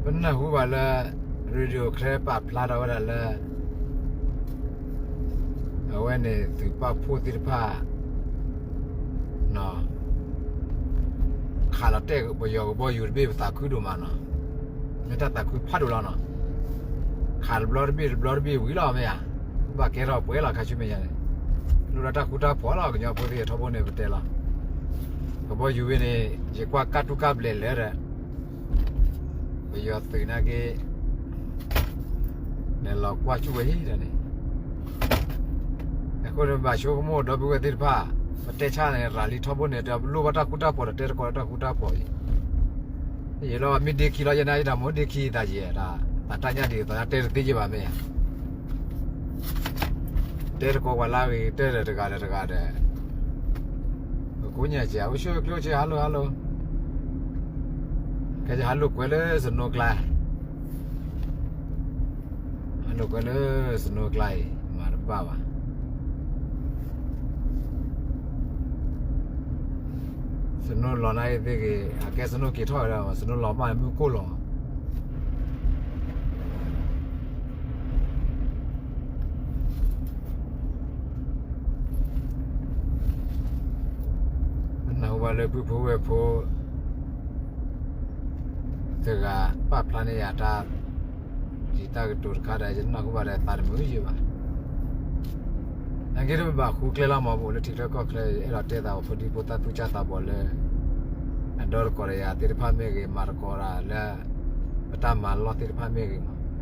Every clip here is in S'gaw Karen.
ပနၢ်ဟူဘၣ်လၢ radio ချဲပာ်ဖျါထီၣ်ဝဲဒၣ်လၢ အဝဲန့ၣ်သုးပာ်ဖှိၣ်သ့ၣ်တဖၣ် ခးလီၤတဲာ်ပယီၤကဘီယူၤတဘ့ၣ် ပသးခုဒိၣ်မးနီၤ, မ့ၢ်တၢ်သးခုဖးဒိၣ်လီၤနီၤ, ခးတဘျီတဘ့ၣ်တဘျီတဘ့ၣ်ဝံၤလီၤမ့ၢ်ဧါ, ဘၣ်ကဲထီၣ်ပှဲၤလီၤခါဆူမဲာ်ညါန့ၣ်, လိၣ်ဒီးတၢ်ဃူတၢ်ဖိးလီၤ ကညီဖိသ့ၣ်ထီဘိန့ၣ်ပတဲလီၤ, ကဘီယူၤဝဲန့ၣ် ယကွၢ်ကၢ်တူၢ်ကၢ်ဘျဲးလၢဒီး ပယီၤသုးနာ်က့ နလီၤကွၢ်ဆူၣ်ဝဲဟံၣ်ဒီးန့ၣ်, အဃိန့ၣ်ဘၣ်ဆိကမိၣ်ဒီပုၢ်ဝဲၢ်သ့ၣ်တဖၣ်, ပတဲဆါန့ၣ် ရၤလံထီဘိန့ၣ် တလိၣ်ဘၣ်တၢ်ဃူတၢ်ဖိးဒီး တဲတကိးဒီးတၢ်ဃူတၢ်ဖိးအံၤ, ယလီၤမ့ၢ်ဒ့ခံလီၤ ယနာ်ယတၢ်မိၣ်ဒ့ခံသးယဲၢ်, တၢ်တၢ်ညၣ်ဒံးသးတဲတသ့ယဘၣ်မ့ၢ်ဧါ တဲတကိးပှၤလၢအဂ့ၤ တဲဒီးတဂၤဒီးတဂၤဒီး, ပကိးညါကဲ အိၣ်ဆူၣ်အိၣ်ချ့အိၣ်ဆူၣ် hello hello, ကဲယဟးလိာ်ကွဲလၢစနိကျါ, ဟးလိာ်ကွဲလၢစနိကျါအံၤ မၤတဘၣ်ဘၣ် စနိလီၤနာ်အံၤသ့ၣ်ဂ့ၤ အကဲစနိက့ၤထီၣ်ဝဲဒၣ် စနိလီၤမးမုၢ်ကိၢ်လီၤ ပနၢ်ဟူဘၣ်လၢပုၢ်ဖိဝဲၢ်ဖိ တဂၤပာ်ဖျါန့ၢ်ယၤတၢ် ယတၢ်ကတိၤတခါဒီး ယနၢ်ဟူဘၣ်ဒီးသးတမုာ်ယဲၢ်ဘၣ်. နာ်က့ဒီးပဘၣ်ဃုကျဲလီၤမး ပအိၣ်လၢထံချၢကီၢ်ချၢ အဲၣ်ဒိးတဲသးအိၣ်ဖိဒံဖိသၣ်သူၣ်ကၢ်သးဘီၣ်လၢ အဒီတကိးဒီးယၤသ့ၣ်တဖၣ်မ့ၢ်ဂ့ၤ မၤသကိးတၢ်လၢ ပတၢ်မၤလီၢ်သ့ၣ်တဖၣ်မ့ၢ်ဂ့ၤမး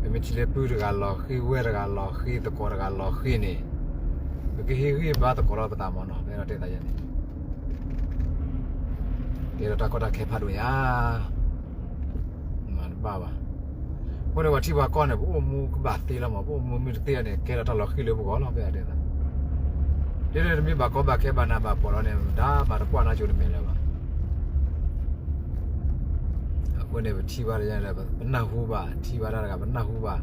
ပမ့ၢ်ထံၣ်လၢပုၢ်တဂၤလီၤဃံၤ ဝဲၢ်တဂၤလီၤဃံၤ သကိးတဂၤလီၤဃံၤန့ၣ် ပကဟ့ၣ်ဂံၢ်ဘါသကိးလီၤပသးမးနီၤ ပအဲၣ်ဒိးတဲသးယဲန့ၣ် ကဲဒီးတၢ်ကီတၢ်ခဲဖးဒိၣ်ညါ မၤတဘၣ်ဘၣ်. အဃိန့ၣ်ပှၤထံပှၤကီၢ်န့ၣ် ပအိၣ်မူကဘၣ်သ့လီၤမး ပအိၣ်မူမ့ၢ်တသ့န့ၣ် ကဲဒီးတၢ်လီၤဃံၤလၢပဂီၢ်လီၤ ပအဲၣ်ဒိးတဲသး ဒ်န့ၣ်တမ့ၢ်ဘၣ်ကီဘၣ်ခဲဘၣ်နးဘၣ်ဖှီၣ်လီၤန့ၣ် မတၤမၤတကွၢ်နါကၠိတမ့ၢ်လၢၤဘၣ်. အဃိန့ၣ် ပထံၣ်ဘၣ်တၢ် ပနၢ်ဟူဘၣ် ထံၣ်ဘၣ်တၢ်တဂၤ ပနၢ်ဟူဘၣ်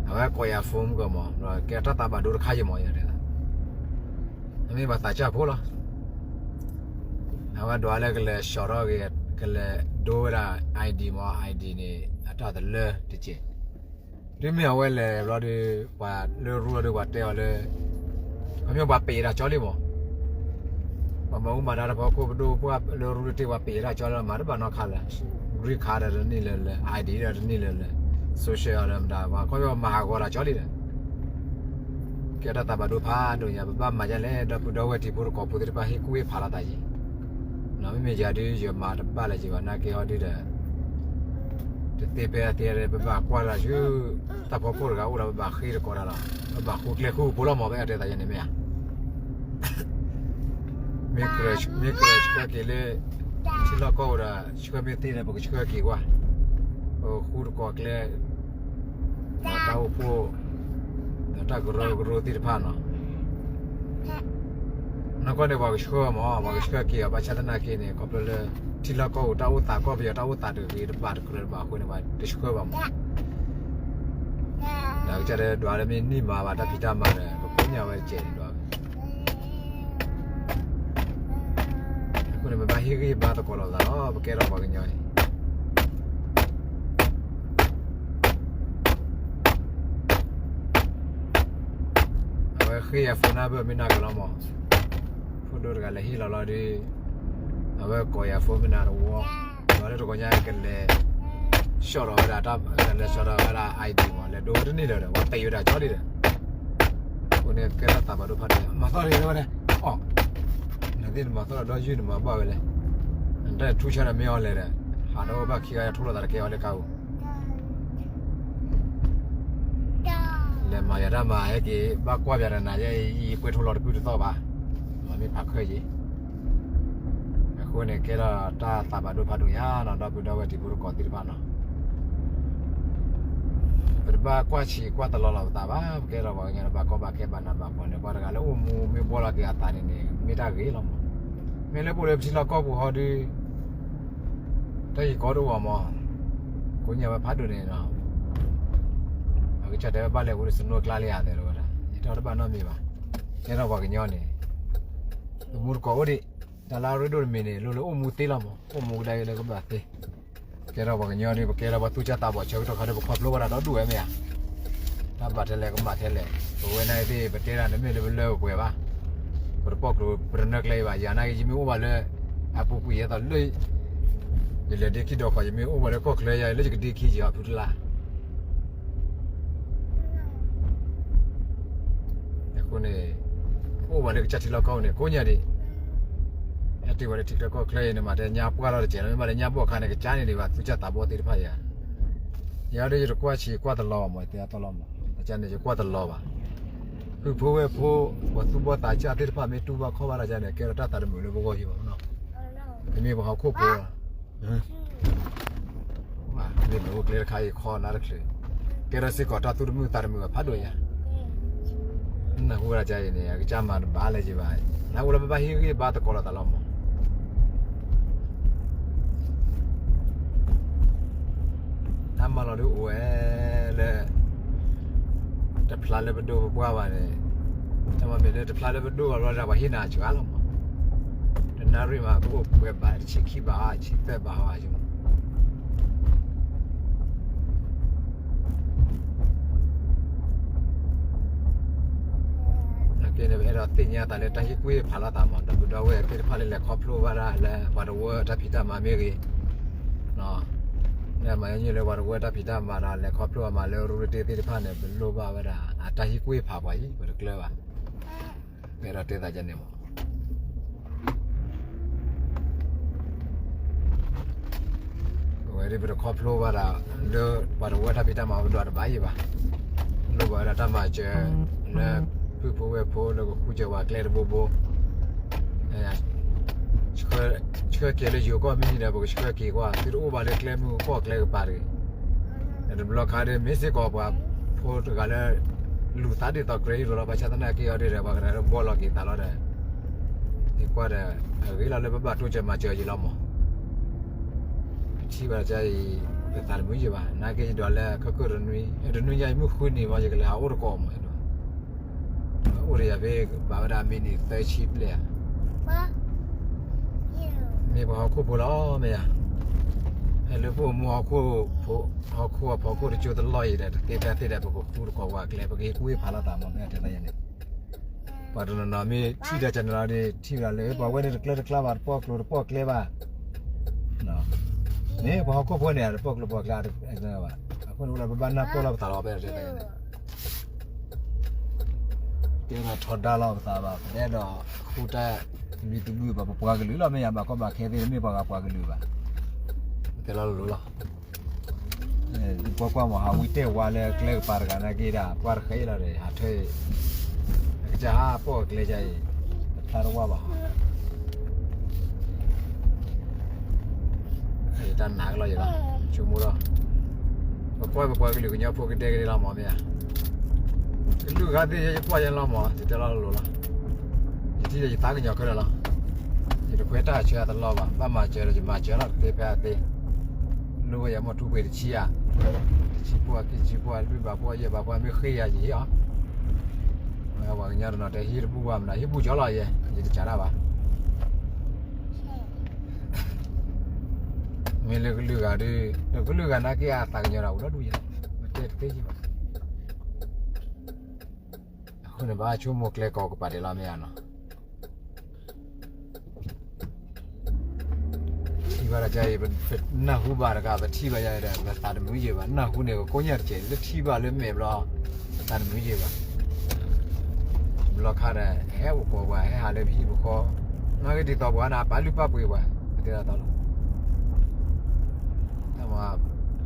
အဝဲကိးယၤ phone မုၢ်ကီၢ်မး ကဲတၢ်သးဘၣ်ဒိတခါယံၤမး ယတဲ အမ့ၢ်ပှၤသးစၢ်ဖိလီၤ. အဝဲဒွးလၢကလဲၤ short ထီၣ်ဂ့ၤ ကလဲၤဒိဝဲဒၣ် ID မး ID န့ၣ် အတၢ်တလၢတက့ၢ်. တုၤမ့ၢ်အဝဲလဲၤဘျီဒီး ပှၤလၢရူလီၤဒီး ပှၤတဲအီၤလၢ ခီဖျိပှၤပ့ၤဒၣ်ကၠီလံမး ပှၤမၤအူမၤဒါတဖီခိၣ် ပဒိၣ်ပှၢ်လၢရူတထံၣ် ပှၤပ့ၤဒၣ်ကၠီလၢမၤတဘၣ်နီတခါလၢ green card ဒီးတန့ၢ်လၢၤလၢၤ ID ဒီးတန့ၢ်လၢၤလၢၤ social ဒီးမတၤ ပှၤခီဖျိမၤဟးဂီၤဒၣ်ကၠီလံဒီး ကဲတၢ်သးဘၣ်ဒိဖးဒိၣ်ညါ ပဘၣ်မၤဒ်လဲၣ် ဒီပုၢ်ဒီဝဲၢ်တံၤဖိသကိးဖိသ့ၣ်တဖၣ် ဟ့ၣ်ကူၣ်ဟ့ၣ်ဖးလိာ်သးယံၤ မ့မ့ၢ်ယၤဒုး ယမၤတဘၣ်လၢၤယံၤဘၣ် နာ်က့ဟီဒုဒီး တသ့ဖဲအသ့ ပဘၣ်ကွၢ်တၢ်ဆူ တၢ်ဖီခိၣ်တဂၤအိၣ်ဒီး ပဘၣ်ဃ့တကိးတၢ်လီၤ. ပဘၣ်ဃူကျဲဃူဖိလီၤမး ပအဲၣ်ဒိးတဲသးယဲန့ၣ်မ့ၢ်ဧါ. မ့ၢ်ကြၢးဆှၢက့ၤလၢ ထံလီၢ်ကီၢ်ပူၤဒီး ဆှၢမ့ၢ်သ့န့ၣ် ပကဆှၢက့ၤကွၢ် ပဃူတကိးကျဲ ဒီးတၢ်အိၣ်ဖှိၣ် ဒီးတၢ်ကရၢကရိသ့ၣ်တဖၣ်နီၤ နီၢ်ကီၢ်န့ၣ် ပှၤကဆှၢမး ပှၤကဆှၢက့ၤအီၤ ဘၣ်ဆၣ်သနာ်က့န့ၣ် ခီဖျိလၢ ထံလီၢ်ကီၢ်ပူၤ တၢ်အိၣ်သးကီၢ်ပယီၤ တၢ်အိၣ်သးတဂ့ၤတဘၣ်တကြၢးတဘၣ်အဃိန့ၣ် ပှၤတဆှၢဘၣ်မး ဒီးကစၢ်တဲဒွးလၢမ့ၢ်နံၣ်မၤဘၣ်တၢ်ဖံးတၢ်မၤဒီး ပကိးညါဝဲတကဲးန့ၣ်ဒီး အဃိန့ၣ် ပဘၣ်ဟ့ၣ်ဂံၢ်ဘါသကိးလိာ်သးလီၤ ပကဲထီၣ်ပှၤကညီအံၤ အဝဲဃ့ယၤ phone number မ့ၢ်နၤကလီၤမး ဖိဒိၣ်တဂၤလဲၤဟ့ၣ်လီၤလီၤဒီး အဝဲကိးယၤ phone မ့ၢ်နၤတဝီ ဒီးလၢတဂီၤညါကလဲၤ short ထီၣ်ဝဲဒၣ် ကလဲၤ short ထီၣ်ဝဲဒၣ် ID မး လဲၤဒိဝဲတန့ၢ်လၢၤဒီး ပှၤပ့ၤဝဲဒၣ်ကၠီလံဒီး အဃိန့ၣ် ကဲထီၣ်သးဘၣ်ဒိဖးဒိၣ် မၤသီၣ်တဂ့ၤဝဲဒၣ် အီၣ် နသ့ၣ်နမၤသီၣ်ဒီးယုၢ်နမၤဘၣ်ဝဲလဲၣ် နတၢ်ထူဆါဒီးမ့ၢ်အီၤလဲၣ်ဒီး ဟးထီၣ်ဝဲဘၣ်ခံဂၤ ထိၣ်လိာ်သးတကဲအီၤလၢကါပူၤ လဲၤမၤယၤတၢ်မၤဟဲက့ၤ ဘၣ်ကွၢ်ပၠးဒီးနၤယဲအံၤ ယကွဲးထိၣ်လီၤတကုၢ်တသီၣ်ဘၣ် မၤမ့ၢ်ဖးခၢၣ်ယံၤ အဃိန့ၣ် ကဲထီၣ်တၢ်သးဘၣ်ဒိဖးဒိၣ်ညါနီၤ ဒီပုၢ်ဒီဝဲၢ်တံၤဖိသကိးသ့ၣ်တဖၣ်နီၤ ပတဘၣ်ကွၢ်ဆံးကွၢ်တလီၤလီၤပသးဘၣ် ပကဲထီၣ်ပှၤကညီန့ၣ် ဘၣ်ကီဘၣ်ခဲဘၣ်နးဘၣ်ဖှီၣ်န့ၣ် ပှၤတဂၤလၢအိၣ်မူမ့ၢ်ဘှီလီၤက့ၤအသးန့ၣ်န့ၣ် မ့ၢ်တၢ်ဂ့ၤလီၤမး မ့ၢ်လၢပအိၣ်လၢပထံလီၢ်ကီၢ်ပူၤဟီဒု တၢ်ဂ့ၢ်ကီတအိၣ်မး ကိးညါဝဲဖးဒိၣ်န့ၣ်နီၤ အကစၢ်တဲဝဲဘၣ်လဲၣ် အိၣ်လၢစနိကျါလံဧါ တဲဝဲဒၣ် ယတဲတဘၣ်နီတမံၤဘၣ် ကဲထီၣ်ပှၤကညီန့ၣ် သမူသကိးအိၣ်ဒံး တၢ်လၢအရ့ဒိၣ်တမံၤန့ၣ် လိၣ်လၢအိၣ်မူသ့လီၤမး အိၣ်မူကဒါက့ၤလၢကဘၣ်သ့ ကဲထီၣ်ပှၤကညီဒီး ပကဲထီၣ်ပှၤသူၣ်စၢ်သးဘီၣ်ဆၢကတီၢ်ခါဒီး ပခီဖျိဝဲဒၣ်ဒီဒူၣ်ဝဲမ့ၢ်ဧါ, တၢ်ဘၣ်ထဲလဲၣ်ကမၣ်ထဲလဲၣ်, ပဝဲနာ်သ့ၣ် ပတဲတၢ်တမ့ၢ်လၢပလၢပပှဲၤဘၣ်, ပတပိာ်ကျိၤပတနၢၤကျဲအံၤဘၣ်, ယၤနာ်က့ ယမ့ၢ်အိၣ်ဘၣ်လၢ အပူၤကွံာ်ယဲသိးလၢ ယလဲၤဒ့ခံဒီးခီၣ် ယမ့ၢ်အိၣ်ဘၣ်လၢကီၢ်ချၢယၤ လၢယကဒ့ခံယၤဖုတလါ အဃိန့ၣ် အိၣ်ဝဲလၢကစၢ်ထံလီၢ်ကီၢ်န့ၣ် ကိးညါဒံး, ဟဲတုၤဝဲလၢထံချၢကီၢ်ချၢအံၤန့ၣ် မ့ၢ်တဲညါပှၢ်ထီၣ်တစဲးလီၤ, မ့ၢ်ဘၣ်လၢညါဘီၣ်ခါန့ၣ် ကစၢ်န့ၣ်ဒံးဘၣ် သူၣ်စၢ်သးဘီၣ်သ့ၣ်တဖၣ်ယၤ, ယၤဒီးယတကွၢ်ဆံးကွၢ်တလီၤဘၣ် မ့ၢ်တဲအသီလီၤမး, တကန့ၣ် ယကွၢ်တလီၤဘၣ်, ဖုဖိဝဲၢ်ဖိ ပှၤသူၣ်ဘီၣ်သးစၢ်သ့ၣ်တဖၣ် မ့ၢ်တူၢ်ဘၣ်ခီၣ်ဘၣ်တၢ်ကန့ၣ် ကဲထီၣ်တၢ်သးတမုာ်လၢပဂီၢ်ယံၤဘၣ်နီၤ, မ့မ့ၢ်ပှၤဟီၣ်ခိၣ်ဖိ မ့ၢ်အိၣ်ကျဲတခါအံၤခီနၤတချုး, ကဲထီၣ်စ့ၢ်ကီးတၢ်သူၣ်တမုာ်သးတမုာ်ဘၣ်ဖးဒိၣ်ညါ, နၢ်ဟူဝဲဒၣ်ကအံၤန့ၣ် အကစၢ်မၤတဘၣ်လၢၤဘၣ်, နၢ်ဟူလၢပဘၣ်ဟ့ၣ်ဂံၢ်ဘါသကိးလိာ်သးလီၤမး တၢ်မၤလီၤဒုးအိၣ်ဝဲလၢ တဖျါလၢပဒိၣ်ပပှၢ်ဘၣ်န့ၣ်, တၢ်မၤမ့ၢ်လၢတဖျါလၢပဒိၣ်ဘၣ်ဘျီဒၣ် ပှၤဟ့ၣ်နၤစှၤလီၤမး, တနၣ်ရံၣ်မး ကအိၣ်ပှဲၤဘၣ်တဆံခံဘၣ် ဆံသၢဘၣ်ဟီမး နာ်က့န့ၣ် ပအဲၣ်ဒိးသ့ၣ်ညါသးလၢတၢ်ဟ့ၣ်ကူၣ်ဟ့ၣ်ဖးလိာ်သးမး ဒီပုၢ်ဒီဝဲၢ်သ့ၣ်တဖၣ်လၢလဲၤခီဖျိဘၣ်ဒၣ်လၢပှၤတဝၢတၢ်ဖံးတၢ်မၤမ့ၢ်ဂ့ၤ, လၢမၤညီနုၢ်လၢပှၤတဝၢတၢ်ဖံးတၢ်မၤဒီး လဲၤခီဖျိအမၤလၢရူတ့သ့ၣ်တဖၣ်န့ၣ် ပလိၣ်ဘၣ်ဝဲဒၣ် အတၢ်ဟ့ၣ်ကူၣ်ဟ့ၣ်ဖးပှၤအံၤ ပတကျၢၤဘၣ်, ပအဲၣ်ဒိးတဲသးဒ်န့ၣ်မး အဝဲဒၣ်ပတခီဖျိဘၣ်ဒီး လၢပှၤတဝၢတၢ်ဖံးတၢ်မၤပဒွးတဘၣ်ယံၤဘၣ်, လိၣ်ဘၣ်ဝဲဒၣ်တၢ်မၤစၢၤ လၢဖုဖိဝဲၢ်ဖိလၢကဃုစၢၤပှၤကျဲတဘိဘိ, ဆှၢက့ၤလၢယိၤကီၢ်မ့ၢ်န့ၣ်ဒီး ပကဆှၢက့ၤကွၢ် သုတအိၣ်ဘၣ်လၢကျဲမုၢ်ကပီၢ်ကျဲကပၤတဂ့ၤ, တဘျီခါဒီး မ့ၢ်စ့ၢ်ကီးပှၤဖိတဂၤလၢ လူၤသးဒ်သိးကြဲအံၤရိၤလီၤ ဘၣ်ဆၣ်သနာ်က့အီၤဒ်ဒီး ပှၤကရၤလၢဘှီလီၤက့ၤသးလီၤဒီး ယကွၢ်ဒီး အဂ့ၤလီၤလၢပဘၣ်တိစၢၤမၤစၢၤယံၤလီၤမး, ပထံၣ်ဘၣ်ဒ်အံၤ ပသးတမုာ်ယံၤဘၣ် နာ်က့ယဒွးလၢခဲကိာ်တနွံ တနွံညါအံၤမုၢ်ဃုနံၤမး ယကလဲၤဟးအိၣ်တကိးမး အိၣ်ဒီးယၤဖဲ ဘၣ်ဝဲဒၣ်မံးနံးသၢဆံဘျဲၣ်ဧါ, မ့ၢ်ပှၤဟီၣ်ခိၣ်ဖိလီၤ မ့ၢ်ဧါ, ဖဲလၢပအိၣ်မူဟီၣ်ခိၣ်ဖိ ဟီၣ်ခိၣ်အဖီခိၣ်တကၠိတလီၢ်အံၤဒီး တသ့ဖဲသ့ဒီး ပကဃူတကိးပှၤကျဲ ပကဟ့ၣ်ကူၣ်ဟ့ၣ်ဖးလိာ်သးမး ဖဲတဲသးယၤန့ၣ်, ပှၤတနီၤနီၤမ့ၢ်ထံၣ်တၢ်ကန့ၣ်လီၤဒီး ထံၣ်ဝဲဒၣ်လၢပှၤဝဲန့ၣ်တကျၢတကျါဘၣ် တပိာ်ကျိၤတပိာ်ကျဲဘၣ်, မ့ၢ်ပှၤဟီၣ်ခိၣ်ဖိန့ၣ် တပိာ်ကျိၤပိာ်ကျဲဘၣ်, အဃိန့ၣ်ဝဲဒၣ်ပဘၣ်နၢ်ပၢၢ်လိာ်ပသးလီၤ ဖဲတဲသးယၤန့ၣ် တဲဒၣ်ထီဒါလိာ်ပသးဘၣ် ပတအဲၣ်ဒိးဃူတၢ်လွံၢ်တဘုၣ်ဘၣ် ပပှၤကလုာ်လီၤ မ့ၢ်ယၤဘၣ်ကီဘၣ်ခဲသ့ၣ် မ့ၢ်ပှၤဂၤပှၤကလုာ်ဘၣ်, ပတဲလီၤလိၤလီၤ, ကွၢ်ကွၢ်မး ဟးဝံတဲာ်ဝါလၢကျဲကပၤတဂၤနာ်က့ဒၣ် ပှၢ်တဃဲအံၤလီၤဒီး ဟးထၢအံၤ, အကစၢ်ဟးပိာ်အကျဲယၤအံၤ, တဖျါတဝၢ်ဘၣ် တၢ်နာ်ကလီၤယၤလီၤ, ဆိကမိၣ်လီၤ, ပကွၢ်ပပှၤကလုာ်ကညီဖိကဒဲကဒဲလီၤမးမ့ၢ်ဧါ, ကလုာ်ဂၤသ့ၣ်ယဲယကွၢ်ယဲလီၤမး ယတဲလီၤလိၤလီၤ, ယထံၣ်ဒီးယသးကညီၤခဲလၢာ်လီၤ, ယတခွဲးတၢ်ဆၢအတလီၢ်ဘၣ် ဘၣ်မၤစၢၤဒီးယမၤစၢၤလီၤ တသ့ဖဲအသ့, လိၣ်ဝဲယၤမ့ၢ်ထူပှ့ၤတဆံဧါ, တဆံဖိအခံဆံဖိအလွံၢ်ဘၣ်ဖိအယဲၢ်ဘၣ်ဖိအမ့ၢ်ဃ့ယၤယဟ့ၣ်အီၤ ပှၤကညီတနီၤတဲဟ့ၣ်တဘူၣ်ဘၣ်မနုၤ ဟ့ၣ်ဘူၣ်ကၠီလီၤယဲ ယတစးဒၣ်ဘၣ်, မ့ၢ်လၢကလုာ်ဂၤဒီး လၢကလုာ်ဂၤနာ်က့အသးကညီၤတၢ်အိၣ်ဒီဒူၣ်ယဲ, မ့ၢ်တဲတသ့ယဲဘၣ်, အဃိန့ၣ် ဘၣ်ဆိကမိၣ်ကျဲကိးကပၤဒဲးလီၤမ့ၢ်ဧါနီၤ ထံၣ်ဘၣ်တၢ်အံၤ ပနၢ်ဟူဘၣ်တဂၤ ပထံၣ်ဘၣ်ယၤဒီး ပသးတမုာ်ယဲၢ်ဘၣ်, နၢ်ဟူန့ၣ် ကကိးညါတကဲး လၢထံၣ်ဘၣ်လၢမဲာ်ဘျီ ပသးတမုာ်ယဲၢ်ဘၣ်, ဘျီခါဒီး ဟဲအိၣ်ကိးပှၤ ဟဲဟးလၢပဟံၣ်ပဃီ, နာ်က့ဒ်သိးပှၤန့ၣ် အပာ်လုၢ်ပာ်ပှ့ၤပှၤ ပတဲဒ်သိးလီၤ တၢ်မၤ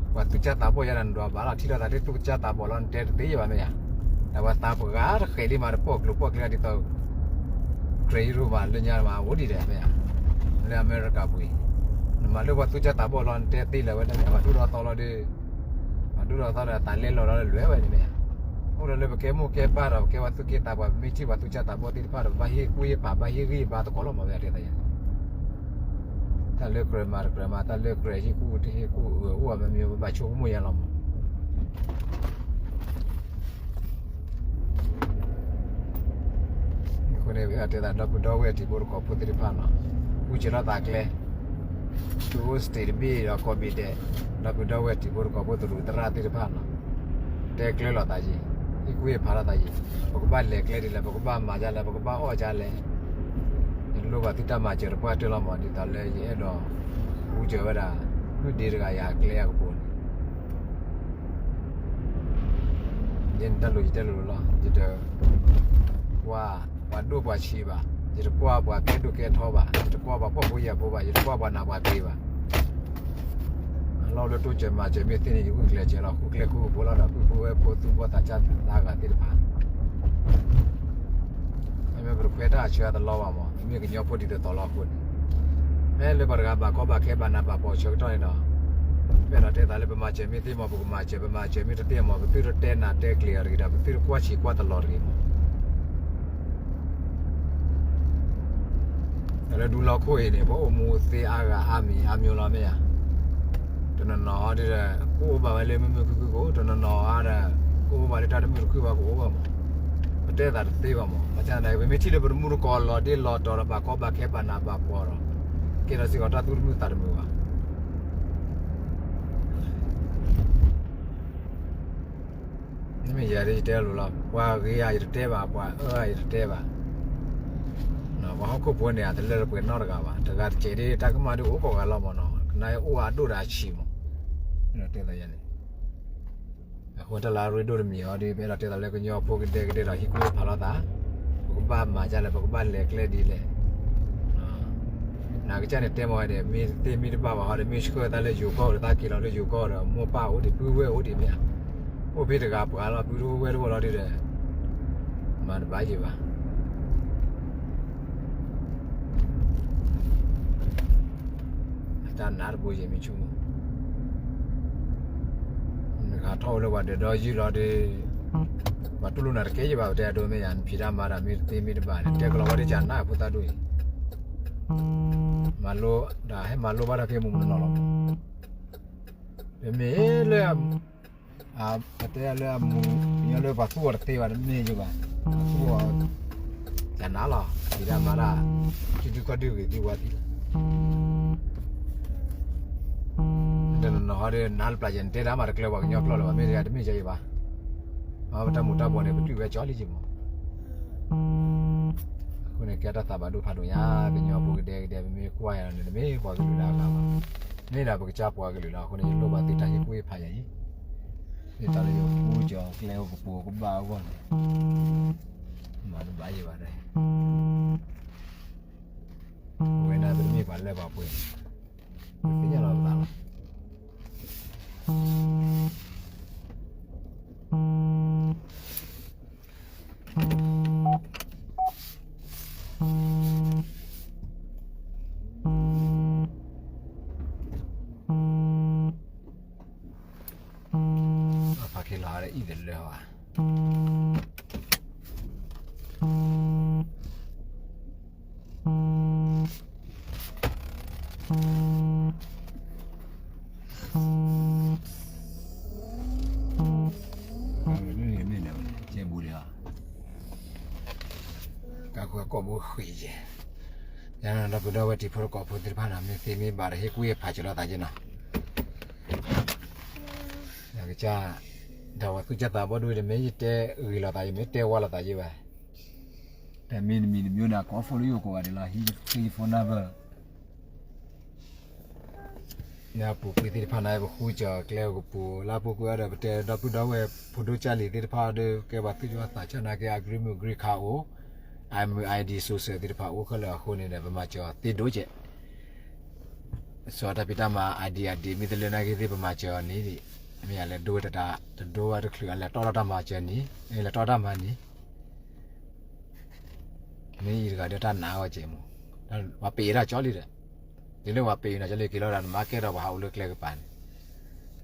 ပှၤသူၣ်ကၢ်သးဘီၣ်ယၤဒီး နဒွးဘၣ်လီၤ ထံၣ်လိာ်သးလၢသူၣ်ကၢ်သးဘီၣ်လီၤ နတဲတသ့ယဲၢ်ဘၣ်မ့ၢ်ဧါ, တၢ်ပှၤသးပှၢ်တဃဲးလံမး တပိာ်ကျိၤပိာ်ကျဲဒ်သိး ကြဲးယံၤရိၤမး လၢညါမး အိၣ်ဒံးဒီးမ့ၢ်ဧါ, လၢအမဲရကၤပူၤအံၤ, နမၤလၢပှၤသူၣ်ကၢ်သးဘီၣ်လီၤ နတဲသ့လၢၤဝဲဒၣ်န့ၣ် ပှၤဒိၣ်ထီၣ်သီလီၤဒီး ပှၤဒိၣ်ထီၣ်သီဒီး သးလဲလိာ်ဒီးလွဲၢ်ဝဲန့ၣ်မ့ၢ်ဧါ, အိၣ်ဒီးလၢပကဲမိၢ်ကဲပၢ်ဒီး ပကဲပှၤသူၣ်ကၢ်သးပှၢ် ပမ့ၢ်ထံၣ်ပှၤသူၣ်ကၢ်သးဘီၣ်သ့ၣ်တဖၣ်ဒီး ပဘၣ်ဟ့ၣ်ကူၣ်ဟ့ၣ်ဖး ဘၣ်ဟ့ၣ်ဂံၢ်ဟ့ၣ်ဘါသကိးလီၤမး ဝဲဒၣ်တဲသးယၤ တၢ်လၢကြၢးမၤတကြၢးမၤ တၢ်လၢကြၢးဟ့ၣ်ကူၣ်တဟ့ၣ်ကူၣ် အၢ အိၣ်အမ့ၢ်မ့ၢ် ပဘၣ်ဆိကမိၣ်ယဲၢ်လီၤမး. အဃိန့ၣ် ပတဲသးဒီပုၢ်ဒီဝဲၢ်တံၤဖိသကိးဖိသ့ၣ်တဖၣ်နီၤ, ဃုစၢၤထီၣ်သးကျဲ, သုအိၣ် state တဘ့ၣ်ဒီးကီၢ်ဘ့ၣ်ဒဲး, ဒီပုၢ်ဒီဝဲၢ်တံၤဖိသကိးဖိသရူးသရၣ်သ့ၣ်တဖၣ်နီၤ, တဲကျၢၤလိာ်သးယံၤ, ဟ့ၣ်ကူၣ်ဟ့ၣ်ဖးလိာ်သးယံၤ, ပကဘၣ်လဲၤကျဲဒ်လဲၣ်, ပကဘၣ်မၤဒ်လဲၣ်, ပကဘၣ်အီၣ်ဒ်လဲၣ်, ယလိၣ်ဘၣ်သုတၢ်မၤစၢၤတပှၢ်တၢၢ်လီၤမး, ဒ်သိးလၢယအဲၣ်ဒိး ဃုစၢၤဝဲဒၣ် မုၢ်ဒ့တဂၤယၤကျဲအကပိၤန့ၣ် ယဲန့ၣ်တၢ်လိၤယတဲလိၤလိၤလီၤ. ယတကွၢ်ပှၤဒိၣ်ပှၤဆံးဘၣ်, ယတကွၢ်ပှၤကဲဒိၣ်ကဲထီဘၣ်, ယတကွၢ်ပှၤဖှီၣ်ဖိယာ်ဖိဘၣ်, ယတကွၢ်ပှၤနးပှၤက့ၤဘၣ်. အလီၢ်လၢတိစၢၤမၤစၢၤမ့ၢ်သ့န့ၣ် ယဂုာ်ကျဲးစၢးလီၤ, ဃုကျဲဃုကပူၤလီၤဒီး ပုၢ်ဖိဝဲၢ်ဖိသူၣ်ဘီၣ်သးစၢ်သးဂၤသ့ၣ်တဖၣ် မ့မ့ၢ်ပတခွဲးတၢ်အဆၢအတလီဘၣ်မး, ပမ့ၢ်ကညီဖိဒ်သိးသိးလီၤအဃိန့ၣ်, ဖဲလၢပှၤတဂၤဘၣ်ကီဘၣ်ခဲဘၣ်နးဘၣ်ဖှီၣ်အဆၢကတီၢ်န့ၣ်ဒီး, ပအဲၣ်ဒိးတဲသးလၢပမၤစၢၤမ့ၢ်သ့မး ပကမၤစၢၤ, ပမၤစၢၤမ့ၢ်တသ့မး ပသုတတဲနးတဲကျဲၤအီၤတဂ့ၤဒီး ပသုတကွၢ်ဆံးကွၢ်တလီၤတဂ့ၤမး. တၢ်လၢဒူလီၢ်ခိၣ်အံၤန့ၣ် ပအိၣ်မူသ့အါဂၤအါမံၤအါမျိၤလီၤမ့ၢ်ဧါ. တနီၤနီၤအံၤဒီး ကအိၣ်ဘၣ်ဝဲလၢမုာ်မုာ်ခုၣ်ခုၣ်ကအိၣ်, တနီၤနီၤအံၤဒီး ကအိၣ်ဘၣ်လၢတၢ်တမုာ်တခုၣ်ဘၣ်ကအိၣ်ဘၣ်မး. ပတဲသးတသ့ဘၣ်မး, ဘၣ်ဆၣ်သနာ်က့ ပမ့ၢ်ထံၣ်လၢပတမူတကိးလီၤတ့ၢ်လီၤတီၤဒီး ဘၣ်ကီဘၣ်ခဲဘၣ်နးဘၣ်ဖှီၣ်ဒီး ကဲထီၣ်စ့ၢ်ကီးတၢ်သူၣ်တမုာ်သးတမုာ်ဘၣ်. မ့ၢ်ယၤဒ်ယတဲလိၤလီၤ, ပှၤဂ့ၤဧါယတတဲဘၣ်, ပှၤအၢဧါယတတဲဘၣ်. ပှၤဟီၣ်ခိၣ်ဖိန့ၣ် အတလၢတပှဲၤနီတဂၤဘၣ်, တဂၤတစဲးဒ် တၢ်ကမၣ်ဒ်အိၣ်ကိးဂၤလီၤမးနီၤ, ကနၣ်အီၣ်အဒိၣ်ဒီးအဆံးမး. တဲသးယၤန့ၣ် အဃိတၢ်လၢအရ့ဒိၣ်တမံၤအံၤဒီး ပအဲၣ်ဒိးတဲသးလၢကညီဖိကဒဲကဒဲဒီး ဟ့ၣ်ကူၣ်ဟ့ၣ်ဖးလိာ်သး, ပကဘၣ်မၤဒ်လဲၣ်, ပကဘၣ်လဲၤကျဲဒ်လဲၣ်. နကစၢ်န့ၣ်တဲမ့ၢ်ဝဲဒီး မ့ၢ်တသ့မ့ၢ်တဘၣ်ဘၣ်ဟီဒီး မ့ၢ်ဆှၢသးလၢယိၤကီၢ်ဒီး သးက့ၤလီၤလၢယိၤကီၢ်ဒီး မိၢ်ပၢ်အိၣ်ဒံး ပုၢ်ဝဲၢ်အိၣ်ဒံးမ့ၢ်ဧါ, အိၣ်ဖဲတဂၤပှၤလီၤ ပုၢ်တအိၣ်ဝဲၢ်တအိၣ်လီၤဒ်ဒီး မၤတဘၣ်ယံၤဘၣ်. တၢ်နးတဘိယံၤမ့ၢ်ဆူၣ်မး, နဂၤထီၣ်အိၣ်လၢပှၤဒၢးဒီယုၢ်လီၤဒီး ပှၤတူၢ်လိာ်နၤတကဲယံၤဘၣ်, ပတဲအဒိမ့ၢ်ယၤ နဖံးတၢ်မၤတၢ်မ့ၢ်တသ့မ့ၢ်တဘၣ်န့ၣ် တဲကလီၤဝဲဒ်ကနၣ်ဖိသၣ်ဒိၣ်အံၤ, မၤလိဒၣ်ဟဲမၤလိဘၣ်တၢ်ဖဲမုၢ်မနီၤလီၤ. ပမ့ၢ်လၢ ပတဲလၢအမူၤ ပညီလၢပှၤသူၣ်အီၤတသ့ဘၣ် တမ့ၢ်ယဘၣ်, သူၣ်အီၤ ကနၣ်လီၤ ဖံးတၢ်မၤတၢ် စုဒုကီၢ်ဒုဂ့ၤသံဝဲသံလီၤ. တနီၤနီၤဟီဒီး နါလၢပျၢ်ယဲၢ် နတဲတၢ်မၤတကျၢၤပှၤကညီကျိာ်လၢၤဘၣ် မ့ၢ်တဂၤတမ့ၢ်ယဲၢ်ဘၣ်. ပတၢ်မူၤတၢ်ဘှီးန့ၣ် ပတုာ်ဝဲကၠီလံက့မး. အဃိန့ၣ် ကဲတၢ်သးဘၣ်ဒိဖးဒိၣ်ညါ ကညီဖိကဒဲကဒဲ ပမ့ၢ်ကွၢ်ယၤန့ၣ် တမ့ၢ်ပှၤကလုာ်လၢအဂၤဘၣ်, မ့ၢ်ဒၣ်ပကစၢ်ပှၤကလုာ်လီၤ. အဃိန့ၣ် ယလိၣ်ဘၣ်သုတၢ်ဟ့ၣ်ကူၣ်ဟ့ၣ်ဖးယၤအံၤ, ဒ်သိးလၢယဃူကၠီၤကျဲအိၣ်ကပူၤကဘၣ်အဂီၢ်န့ၣ်, မၤတဘၣ်ယံၤဘၣ်ဒီး အဝဲဒၣ်ပမ့ၢ်ပှၤလၢပှၤပှဲၤန့ၣ် ပသ့ၣ်ညါလီၤပသးလီၤ. ဖးက့ၤလီၤအံၤတလၢဘၣ်. ကၢ်ခိၣ်ကိးဘိဃံးယဲၢ်, ယၤဒီပုၢ်ဒီဝဲၢ်တံၤဖိသကိးဖိသ့ၣ်တဖၣ်နီၤ မ့ၢ်သ့မ့ၢ်ဘၣ်ဒီး ဟ့ၣ်ကူၣ်ဟ့ၣ်ဖးစၢၤလိာ်သးက့နီၤ. ကစၢ် ဒီးပှၤသူၣ်ကၢ်သးဘီဒိၣ်ဒီး မ့ၢ်ယတဲဂ့ၤလိာ်သးယဲၢ် မ့ၢ်တဲဝါလိာ်သးယဲၢ်ဝဲ, တၢ်မံၤတမံၤတမံၤန့ၣ် ကိး phone လၢယိၤကိးဂၤဒဲးလီၤ ဟံး phone number လၢအပူၤကွံာ်သ့ၣ်တဖၣ်န့ၣ် ပဃူကၠီၤကျဲအိၣ်ကပူၤ လၢအပူၤကွံာ်အံၤဒီး ပတဲဒီပုၢ်ဒီဝဲၢ်ဖိဒိၣ်ကၢ်လံၤသ့ၣ်တဖၣ်ဒီး ကဲပှၤသူၣ်ကၢ်သးစၢ်နာ်က့ အ green မုၢ် green card အိၣ်, I M I D social သ့ၣ်တဖၣ်အိၣ်ခဲလၢာ်အဃိန့ၣ်ဒီး ပမၤစၢၤအီၤသ့ဒိၣ်ကဲး စီၤတၢ်ဖံးတၢ်မၤ ID ID မ့ၢ်တလၢနာ်က့သ့ၣ် ပမၤစၢၤအီၤန့ၣ်ဒံး, မ့ၢ်ယၤလဲၤဒိဝဲတတၢ် တဒိဝဲတချုး အလဲၤတီၢ်ထီၣ်တၢ်မၤစၢၤန့ၣ်, အလဲၤတီၢ်တၢ်မၤန့ၣ်, မ့ၢ်အံၤတဂၤဒီးတၢ်နာ်အီၤကဲးမး, ပှၤပ့ၤတၢ်ကၠီလံဒီး, ဒ်လၢပှၤပ့ၤအံၤနီၤ ကၠီလံက့ၤလီၤဒီး နမၤကဲထီၣ်ပှၤဟးအိၣ်လၢကျဲကပၤန့ၣ်,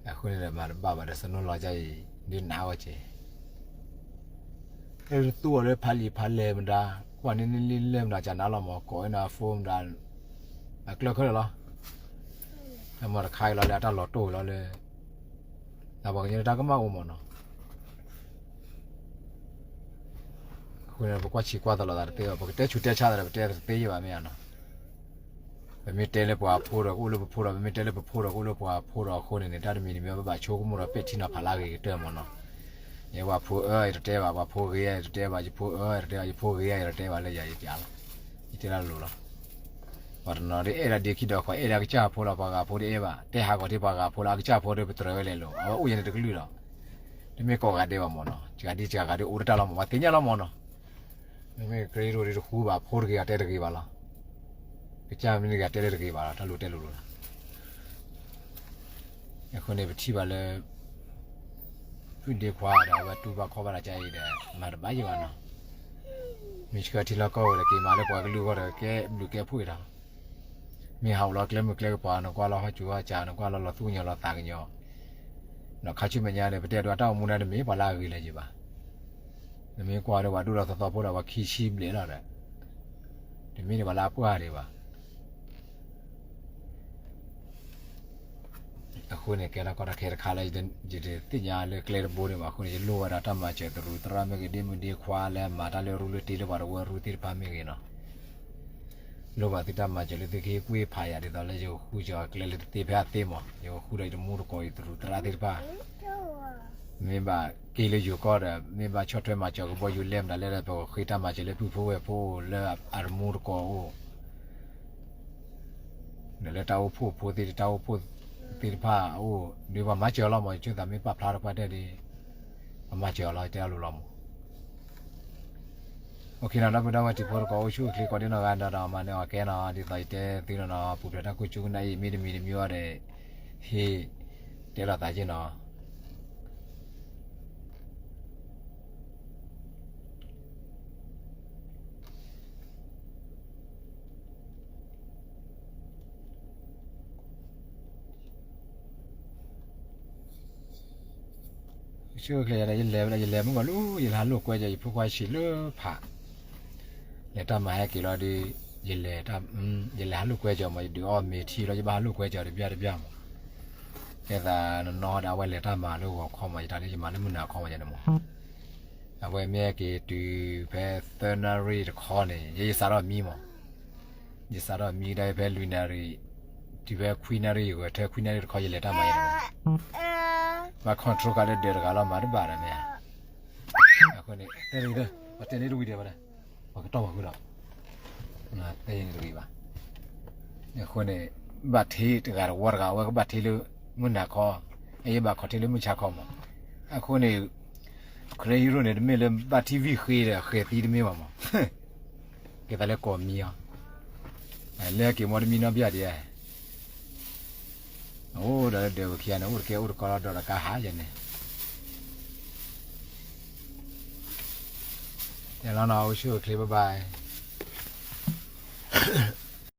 အဃိန့ၣ်ဒီး မၤတဘၣ်ဘၣ်ဒီး စနိလီၤကၠီအံၤ ဒ်နာ်အီၤကဲး လၢသူၣ်အီၤလၢဖးလံာ်ဖးလဲၢ်မတၤ, ကွၢ်န့ၢ်န့ၢ်လံလဲၢ်မတၤ ကနၣ်လီၤမး ကိးအံၤနၤ phone မတၤ, အကျၢၤခဲလၢာ်လီၤ, အမၤတခါအံၤလီၤလၢအတၢ်လီၤတိၢ်လီၤလၢ, တၢ်ပှၤကညီတၢ်ကမၣ်အိၣ်မးနီၤ, အဃိန့ၣ် ပကွၢ်ဆံးကွၢ်သးလိာ်သးတသ့ဘၣ်, ပကတဲဆူးတဲဆါသးဒီး ပတဲသးတသ့ယဲၢ်ဘၣ်မ့ၢ်ဧါနီၤ. ပမ့ၢ်တဲလၢပှၤဖိဒီး ကအိၣ်လၢပဖိဒီး, ပမ့ၢ်တဲလၢပဖိဒီး ကအိၣ်လၢပှၤဖိဒီးအဃိန့ၣ်န့ၣ် တၢ်တမံၤတမံၤ ပဘၣ်ဆိကမိၣ်ဒီးပဲာ်ထံနီၤဖးလၢအဂ့ၤကတၢၢ်မ့ၢ်နီၤ. ယဲပှၤဖိအၢ ယတတဲဘၣ်, ပှၤဖိဂ့ၤ ယတတဲဘၣ်, ယဖိအၢ ယတတဲဘၣ်, ယဖိဂ့ၤ ယတတဲဘၣ်လၢယၤယပျးလီၤ. ယတဲဒၣ်လိၤလီၤ. ပှၤတနီၤဒ်အဲၣ်ဒၣ်ဒ့ခံဒီးဃီ အဲၣ်ဒၣ်ကစၢ်ဖိလီၤ, ပှၤဂၤဖိဒ်အဲၣ်ဘၣ်, တဲဟးဂီၤထံပှၤဂၤဖိလီၤ, အကစၢ်ဖိဒီးပတြၢၤဝဲလဲၣ်လိၤ, အဝဲအိၣ်ယဲန့ၣ်တကလုာ်လီၤ. တမ့ၢ်ကိးဂၤဒဲးဘၣ်မ့ၢ်နီၤ, စှၤဒ်စှၤဂၤဒ်အိၣ်တတၢ်လီၤမ့ၢ်, ပှၤသ့ၣ်ညါလီၤမ့ၢ်နီၤ. မ့မ့ၢ်ကရ့ဒိၣ်ဒ်တဃူဘၣ်, ဖိတဂ့ၤအတဲတဂ့ၤဘၣ်လီၤ. ကစၢ်မ့ၢ်တဂ့ၤတဲလၢတဂ့ၤဘၣ်လီၤ, တၢ်လိၤတဲလိၤလိၤလီၤ. အဃိန့ၣ် ပထံၣ်ဘၣ်လၢ ဖုဒ့ခွါဒီး အဝဲတူၢ်ဘၣ်ခီၣ်ဘၣ်တၢ်ကါအံၤဒီး မၤတဘၣ်ယံၤဘၣ်နီၤ. မ့ၢ်ဆှၢထံလီၢ်ကီၢ်ဝဲဒီး က့ၤမၤလၢပှၤကလုာ်အဂီၢ်ဒီး ကဲဘျုးကဲဖှိၣ်အံၤဒီး မ့ၢ်ဟးအိၣ်လီၤကျဲမုၢ်ကျဲကပၤ နကွၢ်လီၤဟီၣ်စူၤဟီၣ်စး, နကွၢ်လီၤလီၤသူၣ်ကညီၤလီၤသးကညီၤ, ဒီးခါဆူမဲာ်ညါန့ၣ် ပတဲဒိးတၢ်အိၣ်မူန့ၣ် တမ့ၢ်ပှၤလၢအဂ့ၤလၢၤယံၤဘၣ်. နမ့ၢ်ကွၢ်ဒီးပှၤဒိၣ်ဒီးသီသီဖိဒီး ပှၤခံဆံဘျဲၣ်လီၤဒီး တမ့ၢ်န့ၣ်ပှၤလၢအပှၢ်ဒံးဘၣ်. အဃိန့ၣ် ကဲထီၣ်ကီၢ်တၢ်ခဲတခါလၢ ယတသ့ၣ်ညါလၢကျဲတဘိန့ၣ်ဘၣ်အဃိန့ၣ် ယလိၣ်ဝဲဒၣ်တၢ်မၤစၢၤသရူးသရၣ်မ့ၢ်ဂ့ၤ ဒ့မုၣ်ဒ့ခွါလၢမၤတၢ်လၢရူလၢတ့လၢပှၤတဝၢရူသ့ၣ်တဖၣ်မ့ၢ်ဂ့ၤနီၤ, လိၣ်ဘၣ်သုတၢ်မၤစၢၤလၢသုကဟ့ၣ်ကွံာ်ဖးယၤဒ်သိးလၢယကဃုကီၤကျဲလၢတသ့ဖဲအသ့မး, ယကဃုဒီးယတမူတကိးယသရူးသရၣ်သ့ၣ်တဖၣ် မ့ၢ်ဘၣ်က့ၤလၢယိၤကီၢ်ဒီး မ့ၢ်ဘၣ်ဆီၣ်ထွဲမၤစၢၤကဘီယူၤလဲၢ်မတၤလဲၣ်ဒီး ပကဃ့တၢ်မၤစၢၤလၢပုၢ်ဖိဝဲၢ်ဖိလၢအတမူတကိးအိၣ် ဒီးလၢတၢ်အိၣ်ဖှိၣ်ဖိသ့ၣ် တၢ်အိၣ်ဖှိၣ်သ့ၣ်တဖၣ်အအိၣ် ဒ်ပှၤမၤစၢၤအီၤလီၤမး, ယဆိသးမ့ၢ်ပာ်ဖျါတပှၢ်တဲဒ် ပှၤမၤစၢၤအီၤလီၤ တဲအလိၤလီၤမး. အိၣ်ခ့နီၤ ဒီပုၢ်ဒီဝဲၢ်တံၤဖိသကိး အိၣ်ဆူၣ်အိၣ်ချ့ကိးဒ်နီၢ်ဂၤဒီး မၤန့ၢ်အီၤကဲနီၤ, ဒ်သိးယတဲသုနီၤနီၤ ပူၤဖျဲးတၢ်ခိၣ်ဆူကနၣ်အံၤ မ့တမံၤတမံၤအံၤဒီး ဟ့ၣ်တဲလီၤသးက့နီၤ. ဆူၣ်ချ့ယၤဒီး ယလဲၤဝဲဒၣ် ယလဲၤမုၢ်ဂီၤလၢ ယလဲၤဟးလိာ်ကွဲကီၤယဖိခွါဆံးလၢဖး လဲၤတၢ်မၤဟဲက့ၤလီၤဒီး ယလဲၤ ယလဲၤဟးလိာ်ကွဲကီၤမး ယဒုးအီၣ်မ့ၤထံလီၤ ယဘၣ်ဟးလိာ်ကွဲကီၤတဘျီတဘျီမး. ကဲသးနနီၢ်ဒီးအဝဲလဲၤတၢ်မၤလၢဂီၤခီမး ယတၢ်လၢယမၤလၢမုၢ်နၤခီမးယၤန့ၣ်မး. အဝဲမ့ၢ်ဟဲက့ၤတုၤဖဲသၢနၣ်ရံၣ်တခီန့ၣ် ယဲယစးထီၣ်မံမး. ယစးထီၣ်မံဒၣ်ဖဲလွံၢ်နၣ်ရံၣ် တုၤဖဲခွံနၣ်ရံၣ်ယဂီၤ ထဲခွံနၣ်ရံၣ်တခီ ယလဲၤတၢ်မၤယဲန့ၣ်မး. ဘၣ် control ကးလၢဒၢးတဂၤလီၤမၤတဘၣ်ဒီးမ့ၢ်ဧါ. အဃိန့ၣ် တဲတဂ့ၤဒီး ပှၤတဲန့ၣ်တဝံၤဒံးဘၣ်ဒီး ပှၤကတီၢ်ပှၤဃုဒီး တဲယဲန့ၣ်တဂ့ၤဘၣ်. အဃိန့ၣ် ဘၣ်ထံတဂၤတဝီတဂၤ အဝဲကဘၣ်ထံလၢမုၢ်နၤခီ အယဲဘၣ်ခီထံလၢမုၢ်ဆါခီမး. အဃိန့ၣ် ခရံာ်ယရူၢ်န့ၣ် တမ့ၢ်လၢဘၣ်ထံဝံၣ်ဃ့ဒီးဃဲၤသံတမ့ၢ်ဘၣ်မး. ကဲသးလၢကိးမံအီၤ လၢက့ၤမီတမံနီၢ်ဘၣ်ဒံးဧါ. အိၣ်ဒီးလၢဒၢးဝဲခံဂၤန့ၣ် အိၣ်တကဲအိၣ်တကီလီၤဒီးတကါဟးယဲန့ၣ် တဲလီၤနီၤ အိၣ်ဆူၣ်အိၣ်ချ့ bye bye.